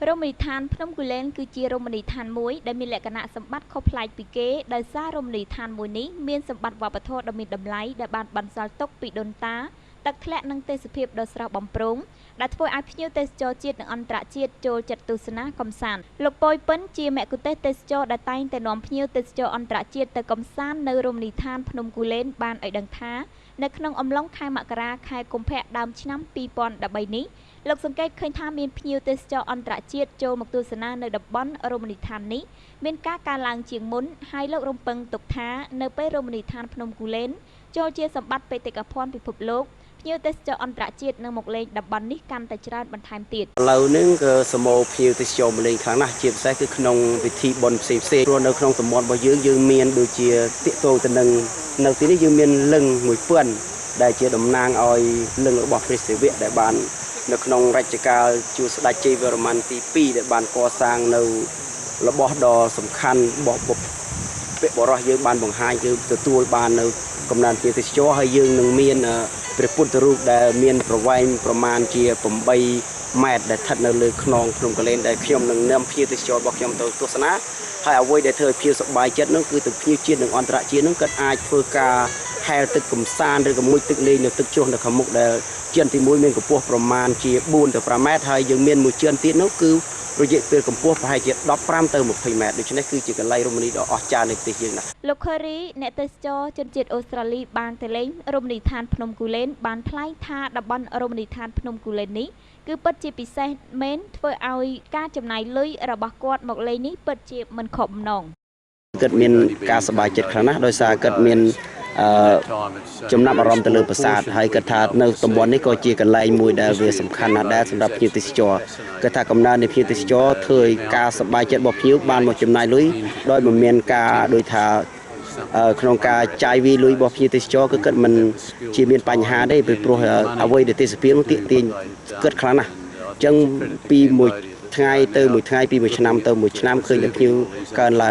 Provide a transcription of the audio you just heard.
រមណីយដ្ឋានភ្នំគូលែនគឺជារមណីយដ្ឋានមួយដែលមានលក្ខណៈសម្បត្តិខុសប្លែកពីគេដោយសាររមណីយដ្ឋានមួយនេះមានសម្បត្តិវប្បធម៌ដ៏មានតម្លៃដែលបានបន្សល់ទុកពីដូនតាទឹកធ្លាក់និងទេសភាពដ៏ស្រស់បំព្រងដែលធ្វើឲ្យភ្ញៀវទេសចរជាតិនិងអន្តរជាតិចូលចិត្តទស្សនាកម្សាន្តលោកប៉យពិនជាមគ្គុទ្ទេសក៍ទេសចរដែលតែងតែនាំភ្ញៀវទេសចរអន្តរជាតិទៅកម្សាន្តនៅរមណីយដ្ឋានភ្នំគូលែនបានឲ្យដឹងថានៅក្នុងអំឡុងខែមករាខែកុម្ភៈដើមឆ្នាំ2013នេះលោកសង្កេតឃើញថាមានភ្ញៀវទេសចរអន្តរជាតិចូលមកទស្សនានៅតំបន់រមណីយដ្ឋាននេះមានការកើនឡើងជាងមុនហើយលោករំពឹងទុកថានៅពេលរមណីយដ្ឋានភ្នំគូលែនចូលជាសម្បត្តិបេតិកភណ្ឌពិភពលោកភ្ញៀវទេសចរអន្តរជាតិនឹងមកលេងតំបន់នេះកាន់តែច្រើនបន្ថែមទៀត។ ឥឡូវហ្នឹងក៏សម្បូរភ្ញៀវទេសចរមកលេងខ្លាំងណាស់ជាពិសេសគឺក្នុងពិធីបុណ្យផ្សេងផ្សេងព្រោះនៅក្នុងតំបន់របស់យើងយើងមានដូចជាតាកតងទៅនឹងនៅទីនេះយើងមានលិង្គមួយពន្ធដែលជាតំណាងឲ្យលិង្គរបស់ព្រះសិវៈដែលបាននៅក្នុងរជ្ជកាលជួរស្ដេចជ័យវរ្ម័នទី2ដែលបានកសាងនៅរបស់ដ៏សំខាន់របស់បុព្វបុរសយើងបានបង្ហាញគឺទទួលបាននៅកំណើនភ្ញៀវទេសចរហើយយើងនឹងមានព្រះពុទ្ធរូបដែលមានប្រវែងប្រមាណជា8ម៉ែត្រដែលស្ថិតនៅលើខ្នងភ្នំគូលែនដែលខ្ញុំនឹងនាំភ្ញៀវទេសចររបស់ខ្ញុំទៅទស្សនាហើយអ្វីដែលធ្វើឲ្យភ្ញៀវសប្បាយចិត្តនោះគឺទៅភ្ញៀវជាតិនិងអន្តរជាតិនោះគាត់អាចធ្វើការហែលទឹកកំសាន្តឬក៏មុជទឹកលេងនៅទឹកជ្រោះនៅខាងមុខដែលជឿនទី1មានកម្ពស់ប្រមាណជា4ទៅ5ម៉ែត្រហើយយើងមានមួយជឿនទៀតនោះគឺរយៈពេលកម្ពស់ប្រហែលជា15ទៅ20ម៉ែត្រដូច្នេះគឺជាកន្លែងរមណីយដ៏អស្ចារ្យនៃប្រទេសយើងណាស់។ លោកខឺរីអ្នកទេសចរជនជាតិអូស្ត្រាលីបានទៅលេងរមណីយដ្ឋានភ្នំគូលែនបានថ្លែងថាតំបន់រមណីយដ្ឋានភ្នំគូលែននេះគឺពិតជាពិសេសមែនធ្វើឲ្យការចំណាយលុយរបស់គាត់មកលេងនេះពិតជាមិនខកបំណង។ គាត់មានការសប្បាយចិត្តខ្លាំងណាស់ដោយសារគាត់មានអឺចំណាប់អារម្មណ៍ទៅលើប្រាសាទហើយគាត់ថានៅតំបន់នេះក៏ជាកន្លែងមួយដែលវាសំខាន់ណាស់ដែរសម្រាប់ភ្ញៀវទេសចរគាត់ថាកំណើននៃភ្ញៀវទេសចរធ្វើឲ្យការសប្បាយចិត្តរបស់ភ្ញៀវបានមកចំណាយលុយដោយមិនមានការដូចថាក្នុងការចាយវាយលុយរបស់ភ្ញៀវទេសចរគឺគាត់មិនជាមានបញ្ហាទេពីព្រោះអ្វីដែលទេសភាពនោះទាក់ទាញគាត់ខ្លាំងណាស់អញ្ចឹងពីមួយថ្ងៃទៅមួយថ្ងៃពីមួយឆ្នាំទៅមួយឆ្នាំឃើញតែភ្ញៀវកើនឡើង។